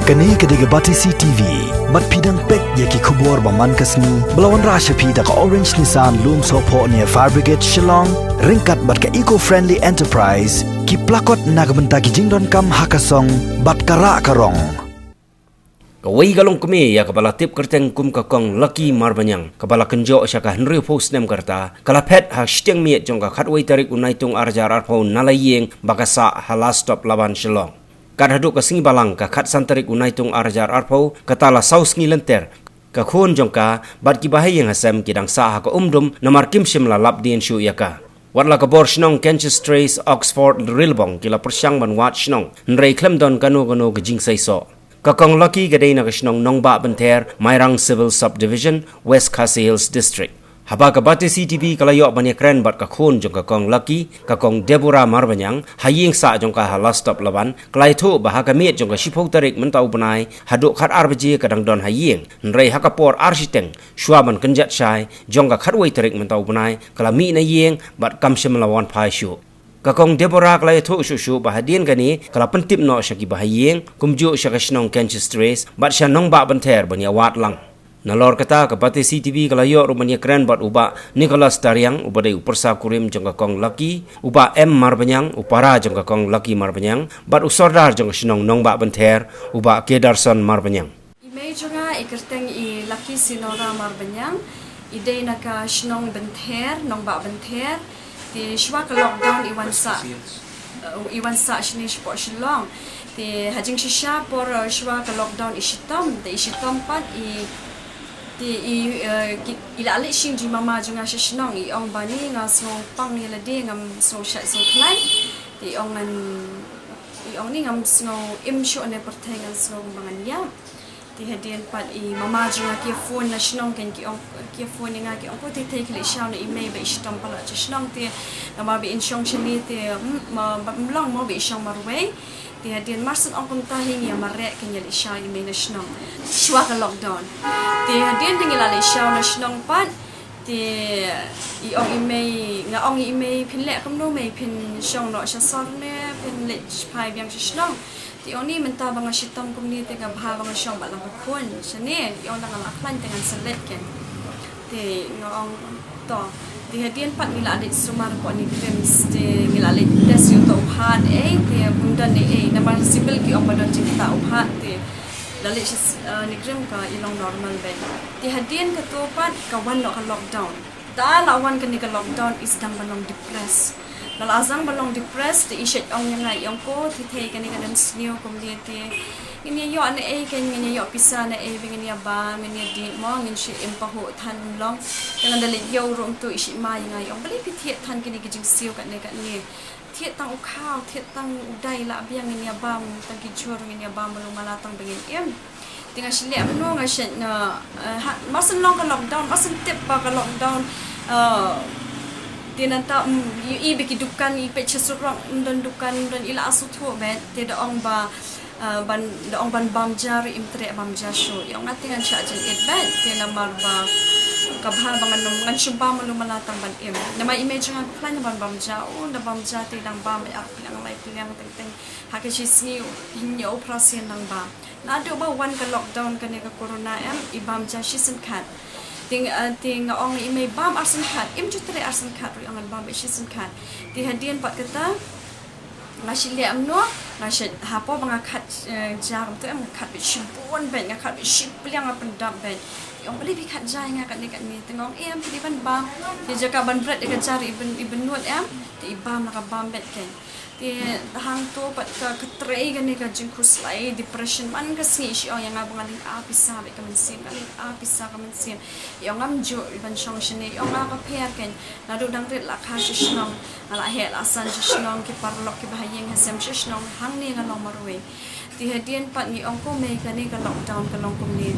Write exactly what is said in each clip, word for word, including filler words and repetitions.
Kane ka dei ka Batesi T V. Bad phi dang peit ïa ki khubor ba man ka sngi ba la wanrah sha phi da ka Orange Nissan Lumsohphoh near Fire Brigade Shillong, ryngkat bad ka Eco Friendly Enterprise, ki plakot na ka bynta ki jingdonkam ha ka song bad ka rah ka rong. Kawei ka longkmie ïa kaba la tip kyrteng kum ka Kong Lucky Marbaniang, kaba la kynjoh sha ka hynriewphew snem ka rta, ka la phet ha shiteng miet jong ka khatwei tarik u Naitung arhajar arphew na la ïing ba ka sah ha Last Stop Laban Shillong. Kat haduh ka sngi Balang ka khatsan tarik u Naitung arhajar arphew, kata la saw sngi lynter, ka khun jong ka bad ki bahaïing hasem ki dang sah ha ka umdum namar kim shym la lap dien shuh ïa ka. Wat la ka bor shnong Canchis Trace, Oxford, Rilbong ki la pyrshang ban wad shnong, hynrei khlem don kano kano ka jingseisoh. Ka Kong Lucky ka dei na ka shnong Nongbah Bynther, Mairang Civil Subdivision, West Khasi Hills District. Haba ka Batesi T V ka la ïoh ban ïakren bad ka khun jong ka Kong Lucky, ka Kong Deborah Marbaniang, ha ïing sah jong ka ha Last Stop Laban, ka la ïathuh ba ha ka miet jong ka shiphew tarik mynta u bnai, haduh khatar baje ka dang don ha ïing, hynrei ha ka por ar shiteng, shuwa ban kynjat shai jong ka khatwei tarik mynta u bnai, ka la mih na ïing bad kam shym la wan phai shuh. Ka Kong Deborah ka la ïathuh shuh shuh ba hadien kane ka la pyntip noh sha ki bahaïing, kumjuh sha ka shnong Canchis Trace bad sha Nongbah Bynther ban ïa wad lang. Nalor kata, ka Batesi T V ka la ïoh ruh ban ïakren bad u Bah Nicholas Tariang, uba dei u pyrsa kurim jong ka Kong Lucky, u Bah M Marbaniang, u para jong ka Kong Lucky Marbaniang, bad u sordar jong ka shnong Nongbah Bynther, u Bah Kedarson Marbaniang. I mei jong nga i kyrteng i Lucky Sinora Marbaniang, i dei na ka shnong Bynther, Nongbah Bynther. Te shuwa ka lockdown i wan sah, uh, i wan sah shane shapoh Shillong. Te ha jingshisha por, uh, shuwa ka lockdown i shitom, te i shitom pat i, te i, uh, ki, i la leit shim jingmama jong nga sha shnong, i ong ba ni nga sngew pang ïa lade, ngam sngew shait sngew khlaiñ. Te i ong ngan, i ong ni ngam sngew im shuh ne pyrthei, ngan sngew kumba ngan ïap. Te hadien pat i mama jong nga ki phone na shnong, kein ki ong, ki phone ïa nga ki ong ko te te khie leit shaw na i mei ba i shitom palat sha shnong. Te namar ba in shong shane te, mm, ma, ba, mm, long mo ba i shong marwei. Te hadien mar shen ong kumta hi ngi ïa mareh, kein ïa leit shaw i mei na shnong shuwa ka lockdown. Te hadien te ngi la leit shaw na shnong pat. Te i ong i mei, nga ong i mei, phin leh kumno mei, phin shong noh sha sor ne phin leit phai biang sha shnong? Te i ong ni mynta ba nga shitom kumne te nga bha ba nga shong bad lang ka khun shane. I ong da nga la khlaiñ te ngan sa leit, kein. Te nga ong to. Te hadien pat ngi la leit sumar hapoh NEIGRIHMS, te ngi la leit test ïa uto u heart, eh, te ym don ei ei, namar civil ki ong ba don jingktah u heart. Te la leit sha, eh, NEIGRIHMS ka i long normal beit. Te hadien kato pat ka wan noh ka lockdown. Da la wan kane ka lockdown i sdang ban long depressed. Da la sdang ban long depressed, te i shait ong ïa nga, i ong ko te te kane ka don sniew kumne te ngin ïa ïoh ne ei, kein ngin ïa ïoh pisa ne ei ba ngin ïa bam, ngin ïa dih mo, ngin shu im pahuh than, ym long. Te ngan da leit ïew ruh kumto, i shait ma ïa nga, i ong balei phi thied than kine ki jingsiew katne katne. Thied tang u khaw, thied tang u dai lah biang, ngin ïa bam tang ki jhur, ngin ïa bam malu mala tang ba ngin im. Te nga shu leh kumno, nga shu, eh, ha, mar shen long ka lockdown, mar shen tip ba ka lockdown, eh, te nangta, mm, ïohi ba ki dukan, i peit sha surok, ym don dukan, ym don, i la sngewthuh beit. Te da ong ba, eh, ban, da ong ban bam ja ruh im treh bam ja shuh. I ong nga te ngan shah jingit beit, te namar ba ka bha ba ngan, ngan shu bam malu mala tang ban im. Namar i mei jong nga ka khlaiñ ban bam ja, u da bam ja te dang bam ar pliang lai pliang teng teng. Ha ka shisngi hynñiew phra sien dang bam. Naduh ba wan ka lockdown kane ka corona em, i bam ja shisien khat. Te, eh, te nga ong i mei bam arsien khat, im ju treh arsien khat ruh, i ong ngan bam beit shisien khat. Te hadien pat kata nga shu leh kumno, nga shu, hapoh ba nga khat, eh, ja kumto em, nga khat beit shibun beit, nga khat beit shi pliang, nga pyndap beit. I ong balei phi khat ja ïa nga katne katne, te nga ong em phi dei ban bam. Te jaka ban bret ïa ka ja ruh i byn, i bynnud em, te i bam la ka bam beit, kein. Te hangto pat ka, ka trei kane ka jingkhuslai, depression, man ka sngi i shu ong ïa nga ba nga lynga pisa beit ka mynsiem, nga lynga pisa ka mynsiem. I ong ngam juh ban shong shane, i ong nga ka pher, kein. Naduh dang rit la kha sha shnong, nga la heh la san sha shnong, ki paralok ki bahaïing hasem sha shnong, hangne nga long marwei. Te hadien pat ngi ong ko mei kane ka lockdown ka long kumne.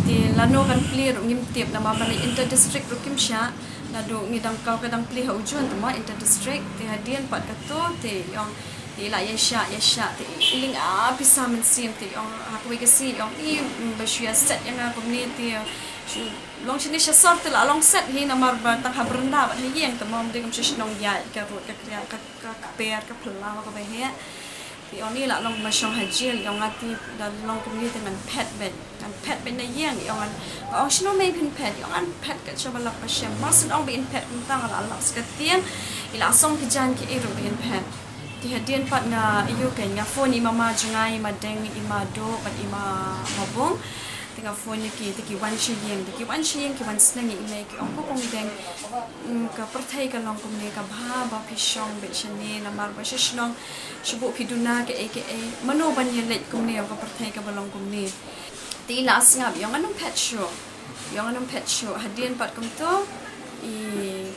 Te lano kan plie ruh ngim tip, namar ba leit inter district ruh kim shah. Naduh ngi dang, ka dang plie ha u June te mo inter district. Te hadien pat kato te i ong, te i la ïa shah, ïa shah, te i lynga pisa mynsiem, te i ong ha kawei ka sngi i ong i, mm, ba shu ïa set ïa nga kumne, te shu long shane sha sor, te la long set hi, namar ba tang ha byrnda bad ha ïing te mo, ym dei kum sha shnong ïaid ka rud ka kriat, ka, ka kper ka phyllaw kaba heh. Te ong i la long ma shong ha jail, i ong nga te da long kumne te ngan phet beit. Ngan phet beit na ïing, i ong ngan, nga ong shano mei phin phet, i ong ngan phet kat shaba lap ba shem. Mar shu ong ba in phet kumta nga la lap sha ka tiang, i la song ki jaiñ kiei ruh ba in phet. Te hadien pat nga ïoh kein nga phone i mama jong nga, i ma Deng, i ma Doh bad i ma Mabung. Te nga phone ïa ki, te ki wan sha ïing, te ki wan sha ïing, ki wan sneng ïa i mei, ki ong ko kong Deng, mm, ka pyrthei ka long kumne, ka bha ba phi shong beit shane, namar ba sha shnong shu buh phi duna kaei kaei, mano ban ïaleit kumne, ka pyrthei kaba long kumne. Te i la sngap, i ong ngan ym phet shuh, i ong ngan ym phet shuh. Hadien pat kumto i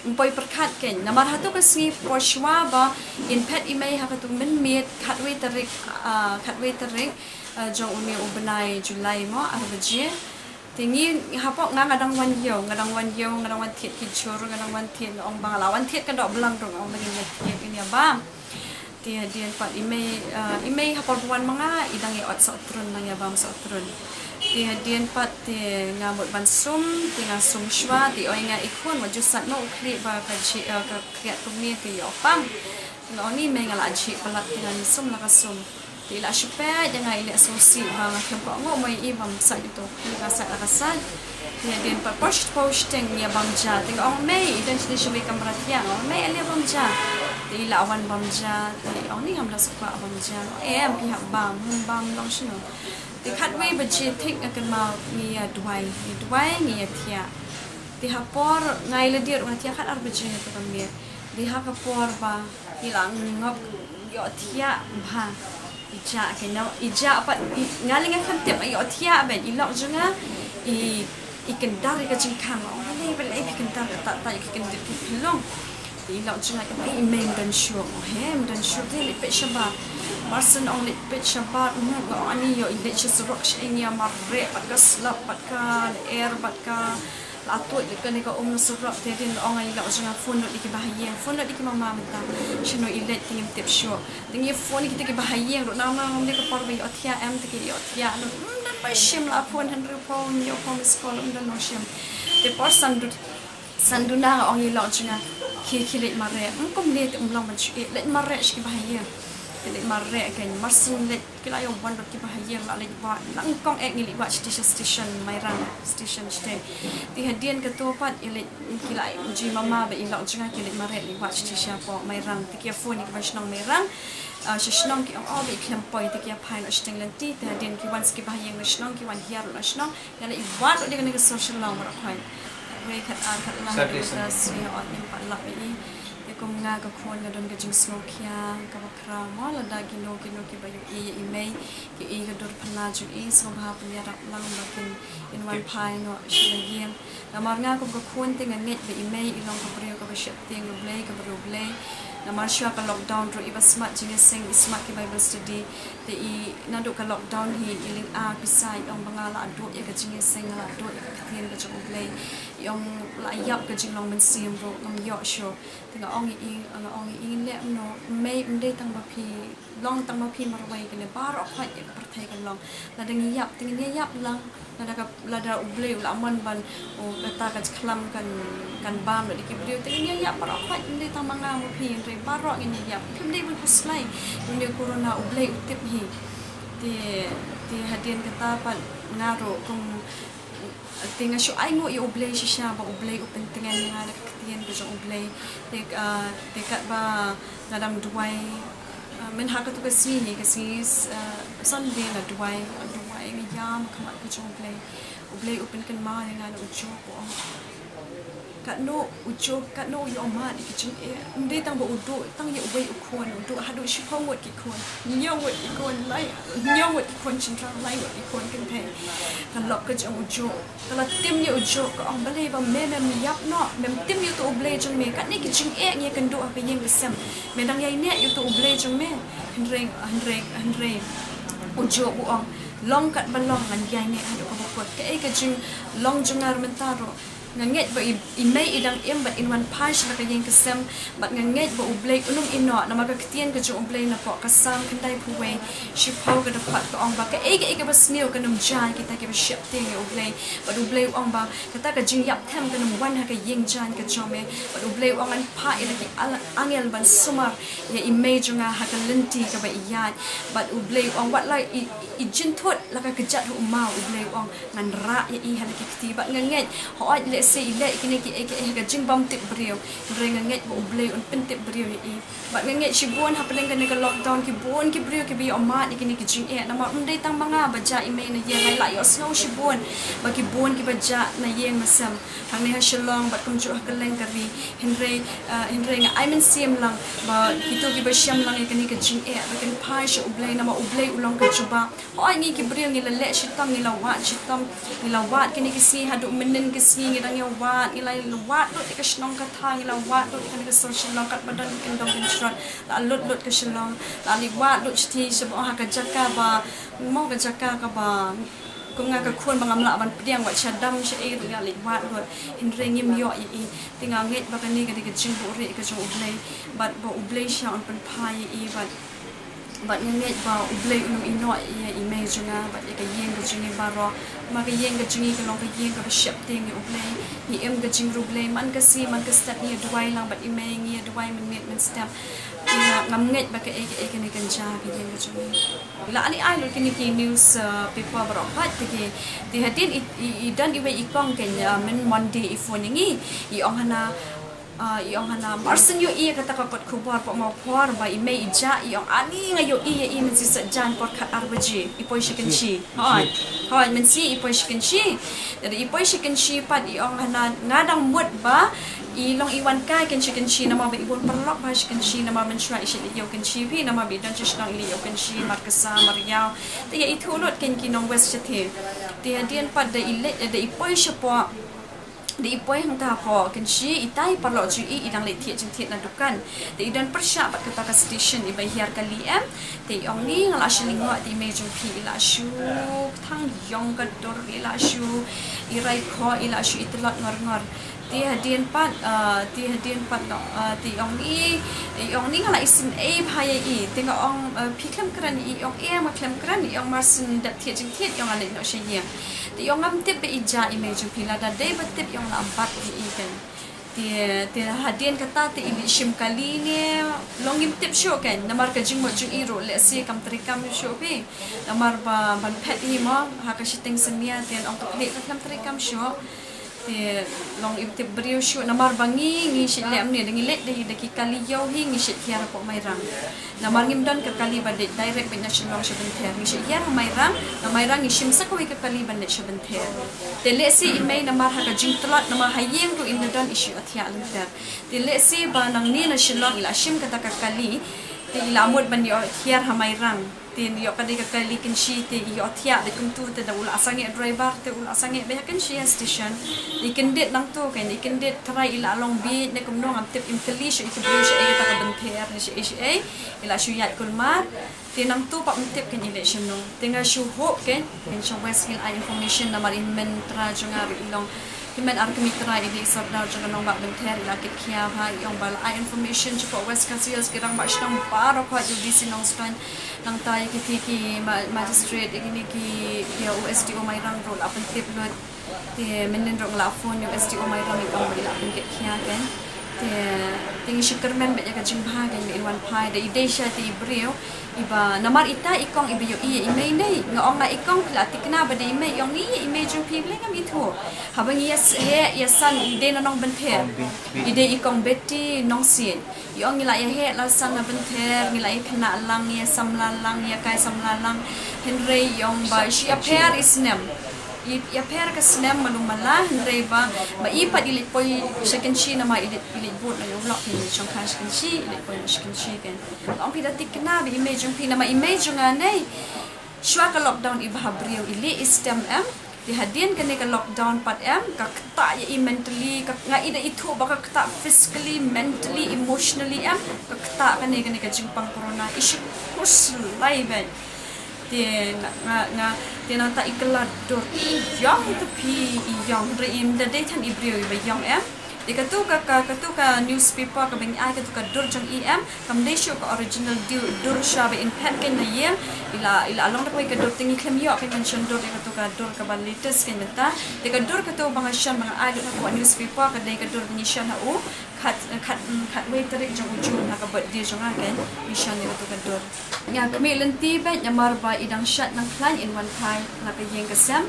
ym poi pyrkhat kein, namar hato ka sngi por shuwa ba in phet i mei ha kato mynmiet khatwei tarik, ah, khatwei tarik, ah, jong une u bnai July mo, ar baje. Te ngi hapoh nga, nga dang wan ïew, nga dang wan ïew, nga dang wan thied ki jhur, nga dang wan thied, nga ong ba nga la wan thied ka dohblang ruh, nga ong ba ngin ïa thied, ngin ïa bam. Te hadien pat i mei, ah, i mei ha por ba wan ma nga i dang ïa ot sohtrun, dang ïa bam sohtrun. Te hadien pat te nga mut ban sum, te nga sum shuwa, te i ong ïa nga, i khun, wat ju sat noh u khlieh ba ka jhieh, ah, ka khriat kumne te ïoh pang. Nga ong i mei, nga la jhieh palat, te ngan sum la ka sum. Te i la shu peit ïa nga, i leh sngewsih ba nga khlem kohnguh mo ïa i bam sait ïa uto u khlieh, nga sait la ka sait. Te hadien pat por shiphew shiteng ngi ïa bam ja, te nga ong mei, i don shane shawei kamra thiah, nga ong mei, ale bam ja. Te i la wan bam ja, te i ong ni, ngam da sngewkwah bam ja. Em, phi hap bam, ym bam long shano. Te khatwei baje thik nga kynmaw ngi ïa duwai, ngi duwai, ngi ïa thiah. Te ha por nga ïa lade ruh nga thiah khat ar baje ha kato ka miet. Te ha ka por ba i la ngop ïohthiah bha. I jah kein, i jah pat, i, nga lei nga khlem tip, ïohthiah beit, i lok jong nga i, i kyndar ïa ka jingkhang. Ong balei, balei phi kyndar katta katta ïa ki kyndit ki pylong. Te i lok jong nga i ong, ei mei, ym don shuh. Ong he, ym don shuh, te leit peit shabar. Mar shu ong leit peit shabar, nga ong ani ïoh, i leit sha surok sha, ngi ïa mareh bad ka slap bad ka lyer bad ka la tuid lut kane ka um na surok. Te hadien nga ong ïa i lok jong nga, phone lut ïa ki bahaïing, phone lut ïa ki mama mynta. Shano i leit te ngim tip shuh. Te ngi phone ïa kita ki bahaïing ruh, namar ngam dei ka por ba ïohthiah, em, te ki ïohthiah lut. Ym don ba shim, la phone hynriewphew hynñiewphew missed call, ym don ba shim. Te por san dut, san duna nga ong ïa i lok jong nga, khie, khie leit mareh. Ym kumne te ym long ban shu ïeh, leit mareh sha ki bahaïing. Te leit mareh kein, mar shu leit ki la ïa wan lut ki bahaïing, la leit wad, la nyngkong eh ngi leit wad shatei sha station Mairang, station shatei. Te hadien kato pat ïa leit ki la ju mama bad i lok jong nga, ki leit mareh, leit wad shatei shapoh Mairang. Te ki ïa phone ïa ki ba shnong Mairang, ah, sha shnong, ki ong oh ba i khlem poi, te ki ïa phai noh shatei lynti. Te hadien ki wan sa ki bahaïing na shnong, ki wan hiar na shnong, ïa leit wad lut ïa kane ka Sor Shillong baroh khoit. Wei, khat ar, khat lai, khat ar, sngi ot ngim pat lap ïa i. Te kum nga ka khun nga don ka jingsngewkhia kaba khraw mo, lada kino kino kiba ïohi ïa i mei, ki ïohi ka dur phylla jong i, sngewbha pynïarap lang ba kin, kin wan phai noh sha la ïing. Namar nga kum ka khun te nga ngeit ba i mei i long ka briew kaba sheptieng ïa U Blei, ka briew Blei. Namar shuwa ka lockdown ruh iba smat jingïaseng, i smat ki Bible study. Te i naduh ka lockdown hi i lynga pisa, i ong ba nga la duh ïa ka jingïaseng, nga la duh ïa ka ktien ka jong U Blei. I ong la ïap ka jinglong mynsiem ruh ngam ïoh shuh. Te nga ong ïa i, nga ong ïa i, ngin leh kumno, mei, ym dei tang ba phi long, tang ba phi marwei, kane baroh khoit ïa ka pyrthei ka long. Lada ngi ïap te ngin ïa ïap lang. Lada ka, lada U Blei u la mon ban, u, kata ka jingkhlam kan, kan bam da ki briew, te ngin ïa ïap baroh khoit, ym dei tang ma nga ma phi, hynrei baroh ngin ïa ïap. Phim dei ban khuslai ïa une u corona, U Blei u tip hi. Te, te hadien kata pat nga ruh kum, te nga shu ainguh ïa U Blei shisha ba U Blei u pyntngen ïa nga da ka ktien ka jong U Blei. Te, ah, te katba nga dang duwai, ah, mynha kato ka sngi, ka sngi, ah, Sunday nga duwai, nga duwai, nga ïam ha khmat ka jong U Blei. U Blei u pynkynmaw ïa nga na u Job, u ong, katno u Job, katno u ïohmad ïa ki jingeh. Ym dei tang ba u duh tang ïa uwei u khun, u duh haduh shiphew ngut ki khun, hynñiew ngut ki khun, lai, hynñiew ngut ki khun shynrang, lai ngut ki khun kynthei. Ka lok ka jong u Job, ka la tim ïa u Job, ka ong balei ba me mem ïap noh, mem tim ïa uto U Blei jong me, katne ki jingeh ngi ïakynduh ha ka ïing ka sem. Me dang ïaineh ïa uto U Blei jong me. Hynrei, hynrei, hynrei u Job u ong, long katba long ngan ïaineh haduh kaba kut. Kaei ka jinglong jong nga mynta ruh, Nga ngeit ba i, i mei i dang im bad in wan phai sha la ka ïing ka sem, bad nga ngeit ba U Blei un ym ïehnoh, namar ka ktien ka jong U Blei napoh ka Salm khyndai phew wei, shiphew ka dkhot ka ong ba kaei kaei kaba sniew kan ym jia ïa kita kiba sheptieng ïa U Blei. Bad U Blei u ong ba kata ka jingïap them kan ym wan ha ka ïing jaiñ ka jong me. Bad U Blei u ong ngan phah ïa la ki al-, angel ban sumar ïa i mei jong nga ha ka lynti kaba ïaid. Bad U Blei u ong wat la i, i, i jynthut la ka kjat ha u maw, U Blei u ong ngan rah ïa i ha la ki kti. Bad nga ngeit, hooid lehse i leh ïa kine kiei kiei ha ka jingbymtip briew, hynrei nga ngeit ba U Blei un pyntip briew ïa i. Bad nga ngeit shibun hapdeng kane ka lockdown ki bun ki briew kiba ïohmad ïa kine ki jingeh, namar ym dei tang ma nga ba jah i mei na ïing, nga la ïohsngew shibun ba ki bun kiba jah na ïing na sem, hangne ha Shillong bad kumjuh ha kylleng ka ri. Hynrei, eh, hynrei nga ai mynsiem lang ba kito kiba shem lang ïa kane ka jingeh ba kin phai sha U Blei, namar U Blei u long ka jubab. Hooid ngi ki briew ngi la leh shitom, ngi la wad shitom, ngi la wad kine ki sngi haduh mynnin ki sngi ngi dang ïa wad, ngi la wad lut ïa ka shnong ka thaw, ngi la wad lut ïa kane ka sor Shillong katba don ki kyndong kynshrot, la lut lut ka Shillong, la leit wad lut shathie shabaroh ha ka jaka ba, mo ka jaka kaba kum nga ka khun ba ngam lah ban pdiang wat sha dam sha ei ruh ngi la leit wad lut, hynrei ngim ïoh ïa i. Te nga ngeit ba kane ka dei ka jingbuhrieh ka jong U Blei, bad ba U Blei sha un pynphai ïa i, bad Bad nga ngeit ba U Blei un ym ïehnoh ïa i mei jong nga bad ïa ka ïing ka jong ngi baroh. Namar ka ïing ka jong ngi ka long ka ïing kaba sheptieng ïa U Blei. Ngi im ka jingriewblei man ka sngi man ka step, ngi ïa duwai lang bad i mei, ngi ïa duwai mynmiet mynstep. Te nga, ngam ngeit ba kaei kaei kane kan jia ha ka ïing ka jong ngi. La ani ai lut kine ki news, uh, paper baroh pat te ki. Te hadien i, i, i don iwei i kong keiñ, uh, myn Monday i phone ïa ngi. I ong hana, Ah, i ong hana, mar shen ïohi ïa kata ka kot khubor pat ma por ba i mei i jah, i ong ani nga ïohi ïa i mynshisha jan por khat ar baje i poi sha Kynshi. Hooid, hooid, mynshisha i poi sha Kynshi. Lada i poi sha Kynshi pat i ong hana nga dang mut ba i long i wan kai keiñ sha Kynshi namar ba i bun paralok bha sha Kynshi namar mynshuwa i shait leit ïew Kynshi phi namar ba i don sha shnong i leit ïew Kynshi, Markasa, Mariaw. Te ïa ithuh lut keiñ ki nong West shathie. Te hadien pat da i leit, da i poi shapoh Da i poi hangta hapoh Kynshi, itai i paralok jong i i dang leit thied jingthied na dukan. Da i don pyrshah bad kata ka station iba hiar kali em. Da i ong ni nga la shu lyngngoh, da i mei jong phi i la shu thang ïong ka dur, i la shu i rai khoh, i la shu i tlot ngor ngor. Te hadien pat, ah, te hadien pat, ah, da i ong ni, i ong ni nga la isynei bha ïa i. Te nga ong, ah, phi khlem kren, i ong em nga khlem kren, i ong mar shen dep thied jingthied, i ong nga leit noh sha ïing. Te i ong ngam tip ba i jah i mei jong phi, lada dei ba tip i ong la bat ïa i keiñ. Te, te hadien kata te i leit shim kali ne, long ngim tip shuh keiñ, namar ka jingmut jong i ruh lehse kam treikam shuh phi. Namar ba ban phet hi mo ha ka shiteng synñia te ong ka phi ka khlem treikam shuh. Te long im tip briew shuh namar ba ngi, ngi shait leh mynne, da ngi leit da, da ki kali ïew hi ngi shait hiar hapoh Mairang. Namar ngim don ka kali ba dei direct beit na Shillong sha Bynthar. Ngi shait hiar ha Mairang, na Mairang ngi shim sa kawei ka kali ban leit sha Bynthar. Te lehse i mei namar ha ka jingtlot namar ha ïing ruh im da don i shu ïohthiah lynter. Te lehse ba nangne na Shillong i la shim kata ka kali. Te i la mut ban ïoh hiar ha Mairang. Te ïoh ka dei ka kali Kynshi te i ïohthiah da kumtu te da u la sangeh driver te u la sangeh beit ha Kynshi ha station. I kyndit nangtu keiñ, i kyndit trai i la long beit ne kumno ngam tip, im kylli shuh i ki briew shaei kata ka Bynthar ne shaei shaei. I la shu ïaid kulmar. Te nangtu pat ym tip keiñ i leit shano. Te nga shu hope keiñ, keiñ sha West ngi la ai information namar i hynmen trai jong nga ruh i long, i hynmen ar kmie trai i dei i sordar jong ka nongbah Bynthar, i la kit khia bha, i ong ba la ai information shapoh West Khasi Hills, ki rangbah shnong baroh, ïa u D C Nongstoiñ, nangta ïa kiti ki ma-, magistrate, ïa kine ki, ïa u S D O Mairang ruh la pyntip lut. Te mynnin ruh nga la phone ïa u S D O Mairang, i ong ba i la pynkit khia keiñ. Te, te ngi shu kyrmen beit ïa ka jingbha keiñ ba in wan phai, da i dei sha te i briew iba, namar ita i kong iba ïohi ïa i mei, ne nga ong nga i kong phi la thikna ba dei i mei, i ong ni ïa i mei jong phi, balei ngam ithuh. Haba ngi ïa s-, heh ïa san i dei na Nongbynthar. I dei i kong Betty Nongsiej. I ong ngi la ïa heh la san na Bynthar, ngi la ïa khynnah lang, ïa samla lang, ïa kai samla lang. Hynrei i ong ba shu ïapher i snem. I ïapher ka snem malu mala, hynrei ba, ba i pat i leit poi sha Kynshi namar i leit, i leit bud na ïa u lok, i leit shongkha sha Kynshi, i leit poi sha Kynshi keiñ. Ong phi da thikna ba i mei jong phi namar i mei jong nga ne. Shuwa ka lockdown i bha briew, i leh i stem em. Te hadien kane ka lockdown pat em, ka ktah ïa i mentally, ka, nga i da ithuh ba ka ktah physically, mentally, emotionally em, ka ktah kane, kane ka jingpang corona, i shu khuslai beit. Te nga, nga, nga, te nangta i kylla dur i ïong, i tu phi i ïong, hynrei im da dei than i briew iba ïong em. Te katu ka, ka, katu ka newspaper kaba ngi ai katu ka dur jong i em, kam dei shuh ka original du-, dur sha ba in phet kein na ïing, i la, i la long da kawei ka dur te ngi khlem ïoh kein ban shon dur ïa katu ka dur kaba latest kein mynta. Te ka dur katu ba nga shon ba nga ai lut ha ka newspaper ka dei ka dur ba ngi shon ha u, khat, khat, khatwei tarik jong u June ha ka birthday jong nga kein, ngi shon ïa katu ka dur. Nga khmih lynti beit namar ba i dang shait nang khlaiñ in wan phai na ka ïing ka sem.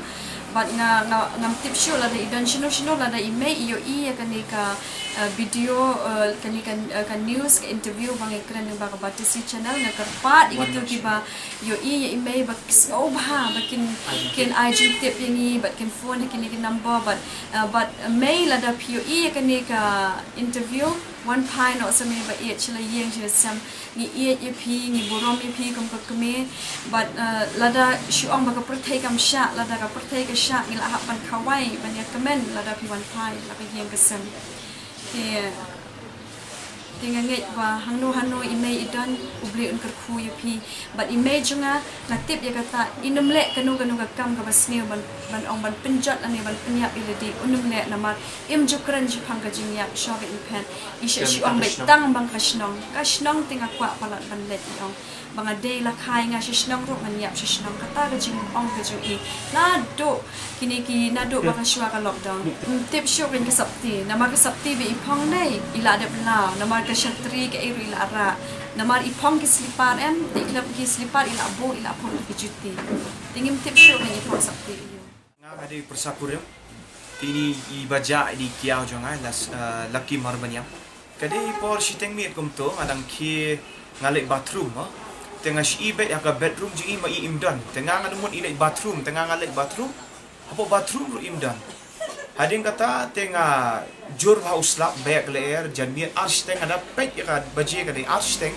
Bad nga, nga, ngam tip shuh lada i don shano shano, lada i mei i ïohi ïa kane ka, eh, video, eh, kane ka, eh, ka news, ka interview ba ngi kren lyngba ka Batesi channel, nga kyrpad ïa kito kiba ïohi ïa i mei ba ki sngew bha ba kin, kin ai jingtip ïa ngi bad kin phone ha kine ki number bad, eh, bad mei lada phi ïohi ïa kane ka interview, wan phai noh sa mei ba ïeit sha la ïing sha la sem. Ngi ïeit ïa phi, ngi burom ïa phi kum ka kmie. Bad, eh, lada shu ong ba ka pyrthei kam shah, lada ka pyrthei ka shah, ngi la hap ban khawai ban ïa kmen lada phi wan phai la ka ïing ka sem. Te, te nga ngeit ba hangno hangno i mei i don, U Blei un kyrkhu ïa phi. Bad i mei jong nga, nga tip ïa kata, in ym leh kano kano ka kam kaba sniew ban, ban ong ban pynjot lane ban pynïap ïa lade, un ym leh namar im ju kren shaphang ka jingïap sha ka i phet. I sha shu ong beit tang bang ka shnong. Ka shnong te nga kwah palat ban leit i ong. Ba nga dei la kha ïa nga sha shnong ruh ngan ïap sha shnong. Kata ka jingong ka jong i. Naduh kine ki naduh ba ka shuwa ka lockdown. Ym tip shuh kein ka sopti. Namar ka sopti ba i phong dei i la dep law. Namar ka shatri ka ei ruh i la rah. Namar i phong ki slipar em. Te i khlem ki slipar i la buh i la phong ki juti. Te ngim tip shuh kein i phong sopti ïa u. Nga ka dei pyrsa kurim. Te ini i ba jah i dei kiaw jong nga la, eh, Lucky Marbaniang. Ka dei por shiteng miet kumto nga dang khie nga leit bathroom mo. Te nga shu i beit ha ka bedroom jong i ma i im don. Te nga nga dang mut i leit bathroom, te nga nga leit bathroom. Hapoh bathroom ruh im don. Hadien kata te nga jur bha u slap bek lyer janmiet ar shiteng nga da peit ïa ka baje ka dei ar shiteng.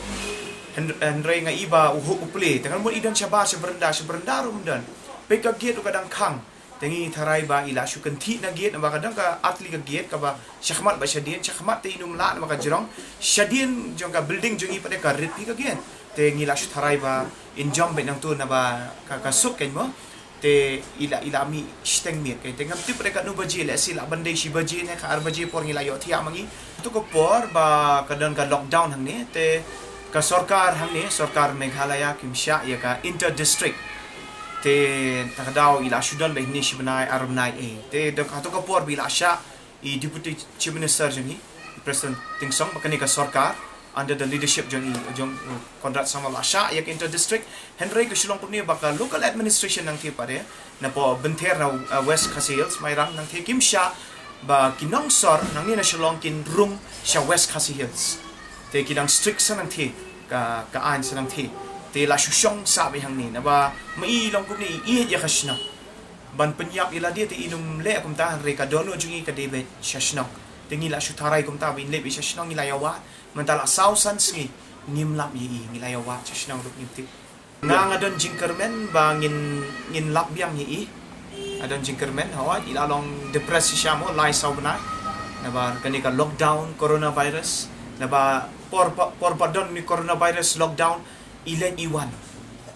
Hyn-, hynrei nga i ba u huk u plie. Te nga mut i don shabar sha brenda, sha brenda ruh im don. Peit ka gate ruh ka dang khang. Te ngi tharai ba i la shu kynthih na gate naba ka dang ka atli ka gate kaba shakhmat ba shadien, shakhmat te i num lah naba ka jrong. Shadien jong ka building jong i pat ka rit phi ka gate. Te ngi la shu tharai ba in jam beit nangto naba ka, ka suk kein mo. Te i la, i la mih shiteng miet kein. Te ngam tip pat ka nu baje leh si la ban dei shi baje ne ka ar baje por ngi la ïoh thiah ma ngi. Kato ka por ba ka don ka lockdown hangne, te ka sorkar hangne, sorkar Meghalaya kim shah ïa ka inter district. Te ta ka daw i la shu don ba hynne shi bnai ar bnai ei. Te da kato ka por ba i la shah i Deputy Chief Minister jong i, i Prestone Tynsong, ba kane ka sorkar under the leadership jong i, jong, uh, Conrad Sangma la shah ïa ka inter district. Hynrei ka shu long kumne ba ka local administration nangtei pat de, napoh Bynther na, uh, West Khasi Hills, Mairang nangtei kim shah ba ki nongsor nangne na Shillong kin rung sha West Khasi Hills. Te ki dang strict sa nangtei ka, ka aiñ sa nangtei. Te la shu shong sah beit hangne naba ma i long kumne i ïeit ïa ka shnong. Ban pynïap ïa lade te i num leh kumta hynrei ka dohnud jong i ka dei beit sha shnong. Te ngi la shu tharai kumta ba in leh beit sha shnong ngi la ïa wad. Mynta la saw san sngi ngim lap ïa i, ngi la ïa wad sha shnong ruh ngim tip. Nga nga don jingkyrmen ba ngin, ngin lap biang ïa i. Nga don jingkyrmen, hooid, i la long depressed shisha mo lai saw bnai. Naba kane ka lockdown, coronavirus. Naba por, por, por ba don ni coronavirus lockdown, i leit i wan.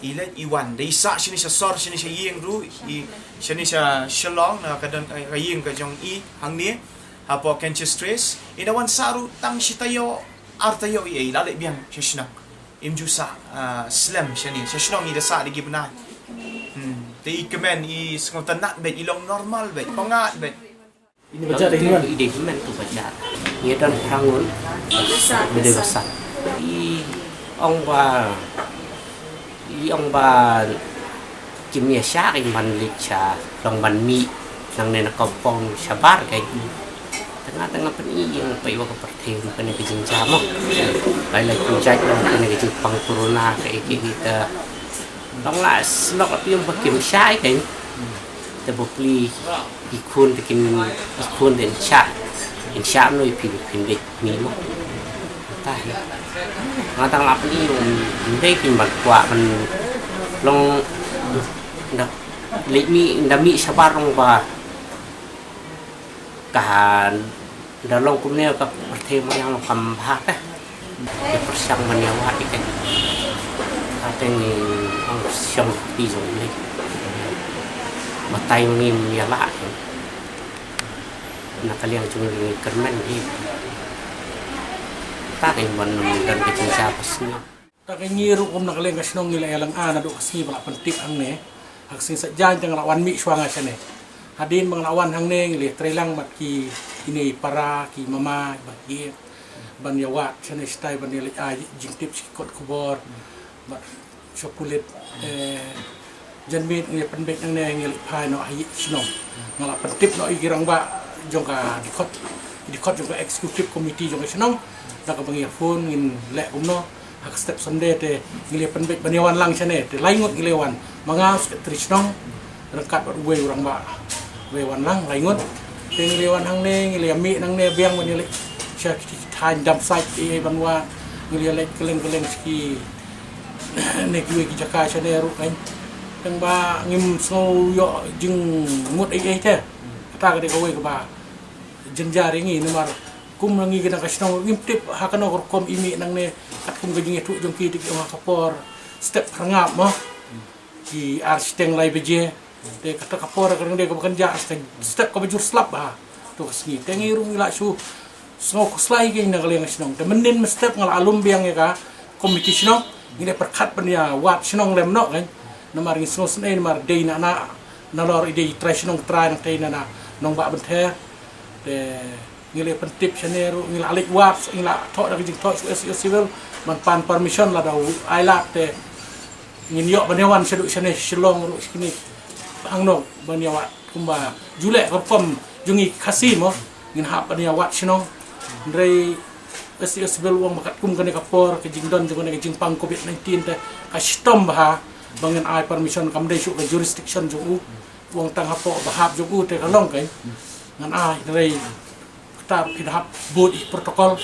I leit i wan. Da i sah shane sha sor, shane sha ïing ruh, i shane sha Shillong, na ka don ka, ka ïing ka jong i hangne. Hapoh Kenches Trace. I da wan sah ruh tang shi taïew, ar taïew i, i la leit biang sha shnong. Im ju sah, ah, slem shane. Sha shnong i da sah da ki bnai. Hmm. Te i kmen i sngewtynnat beit, i long normal beit, pyngngad beit. Ini baja dei hynmen. I dei hynmen tu baja. Ngi don phra ngut. Ngi dei ba san. I ong ba, i ong ba kim ïa shah kein ban leit sha, long ban mih nangne na compound shabar kein. Te nga, te nga pyni ïa nga peit ba ka pyrthei kane ka jingjia mo. Lai lai pynjait long kane ka jingpang corona kaei kaei te. Long la slok la phi ong ba kim shah kein. Te ba pli i khun te kin, i khun te in shah. In shah no i phi, phi leit mih mo. Ta hi. Nga tang la pyni ong dei phin ban kwah ban long da leit mih, da mih shabar long ba ka da long kumne ka pyrthei ma ïa long kam bha te. Te pyrshang ban ïa wad ïa ka. Ka te ngi Shong pi jong ni. Batai ngi ïa la. Na ka liang jong ngi kyrmen hi. Ta ngi ban don ka jingja pas ni. Ta ka ngi ruh kum na ka liang ka shnong ngi la ïa lang a naduh ka sngi ba la pyntip hangne. Ha ka sngi Saitjaiñ te nga la wan mih shuwa nga shane. Hadien ba nga la wan hangne ngi la trei lang bad ki ine i para ki mama bad ki ban ïa wad shane shatai ban ïa leit ai jingtip sha ki kot khubor. Bad sha pulit, eh, janmiet ngi pynbeit nangne ngi leit phai noh ha ïing shnong. Nga la pyntip noh ïa ki rangbah jong ka dkhot, dkhot jong ka executive committee jong ka shnong. Da kaba ngi phone ngin leh kumno. Ha ka step Sunday te ngi la pynbeit ban ïa wan lang shane te lai ngut ngi la wan. Ma nga u secretary shnong ryngkat bad uwei u rangbah. Uwei wan lang lai ngut. Te ngi la wan hangne ngi la mih nangne biang ban ïa leit sha ki thaiñ dam site ïa ban wan. Ngi la leit kylleng kylleng sha ki ne kiwei ki jaka shane ruh kan. Tang ba ngim sngew ïoh jingmut ei ei te. Kata ka dei kawei kaba jynjar ïa ngi namar kum ngi ka dang ka shnong ngim tip ha kano ka rukom i mih nangne katkum ka jingïathuh jong ki te ki ong ha ka por step pharngap mo. Ki ar shiteng lai baje. Te kata ka por ka dang dei kaba kynja step kaba jur slap ha. To ka sngi te ngi ruh ngi la shu sngew khuslai ki na ka liang shnong. Te mynnin mynstep nga la lum biang ïa ka komiti shnong. Ngi dei pyrkhat ban ïa wad shnong lem noh kan. Namar ngi sngew sngewsynei namar dei na na nalor i dei i trai shnong trai nang tei na na nongbah Bynther. Te ngi la pyntip shane ruh ngi la leit wad ngi la thoh da ka jingthoh shu S E O Civil ban pan permission lada u ai lad te ngin ïoh ban ïa wan shaduh shane Shillong ruh shikini hangno ban ïa wad kumba ju leh ka rukom jong ngi Khasi mo. Ngin hap ban ïa wad shnong. Hynrei S E O Civil u ong ba katkum kane ka por ka jingdon jong kane ka jingpang covid nineteen te ka shitom bha ba ngin ai permission kam dei shuh ka jurisdiction jong u. U ong tang hapoh ba hap jong u te ka long kai. Ngan ai hynrei kata phin hap bud i protocol.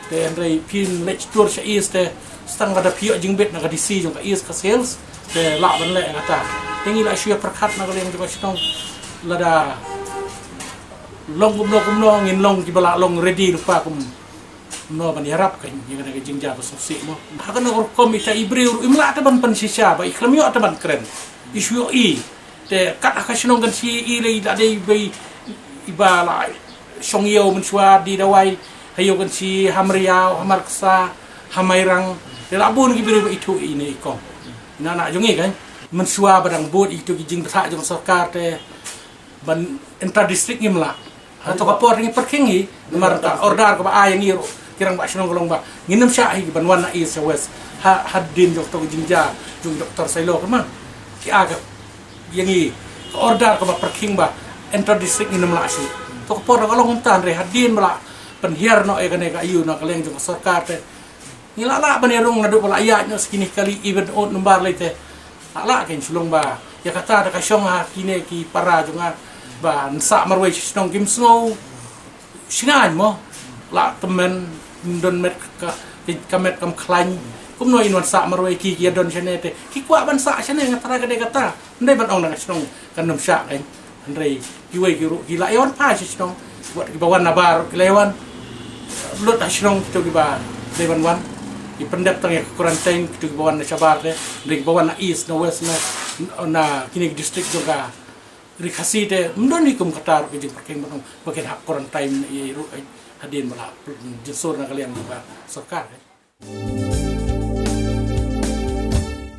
Te hynrei phin leit tour sha East te stang lada phi ïoh jingbit na ka D C jong ka East Khasi Hills te lah ban leh kata. Te ngi la shu ïa pyrkhat na ka liang jong ka shnong lada long kumno kumno ngin long kiba la long ready lypa kumno ban ïarap ka ïa kane ka jingjia ba sngewsih mo. Ha kane ka rukom ita i briew ruh im lah te ban pynshisha ba i khlem ïoh te ban kren. I shu ïoh i te kat ha ka shnong kan shi i lei da dei bei iba la shong ïew mynshuwa di dawai ha ïew kan shi ha Mriaw ha Marksa ha Mairang. Te la bun ki briew ba ithuh i ne i kong. Na na jong i kan mynshuwa ba dang bud itu ki jingbthah jong sorkar te ban inter district ngim lah. Ha to ka por ngi pyrkhing hi namar ka order kaba ai ngi ruh ki rangbah shnong ka long ba ngin ym shah hi ban wan na East sha West. Ha hadien jong to ka jingjia jong Doctor Sailo ka ma ki a ka ïa ngi ka order kaba pyrkhing ba inter district ngin ym lah shuh. To ka por ka long kumta hynrei hadien ba la pynhiar noh ïa kane ka aïu na ka liang jong ka sorkar te ngi la lah ban ïa rung naduh ba la ïaid noh sa kine kali even odd number lei te. La lah kein shu long ba ïa kata da ka shong ha kine ki para jong nga ba nsa marwei shnong kim sngew shngain mo. La tymmen don met ka ka met kam khlaiñ kumno in wan sa marwei ki ki don shane te ki kwah ban sa shane nga trai ka dei kata. Ndei ban ong na ka shnong kan nym shah kein. Hynrei kiwei ki ruh ki la ïa wan phai sha shnong. Wat kiba wan na bar ruh ki la ïa wan. Lut ha shnong kito kiba dei ban wan. Ki pyndep tang ïa ka quarantine kito kiba wan na shabar te. Hynrei kiba wan na east na west na na kine ki district jong ka Ri Khasi te ym don hi kum kata ruh ki jingpyrkhing ban ong ba kin hap quarantine ïa ruh hadien ba la jingsur na ka liang jong ka sorkar.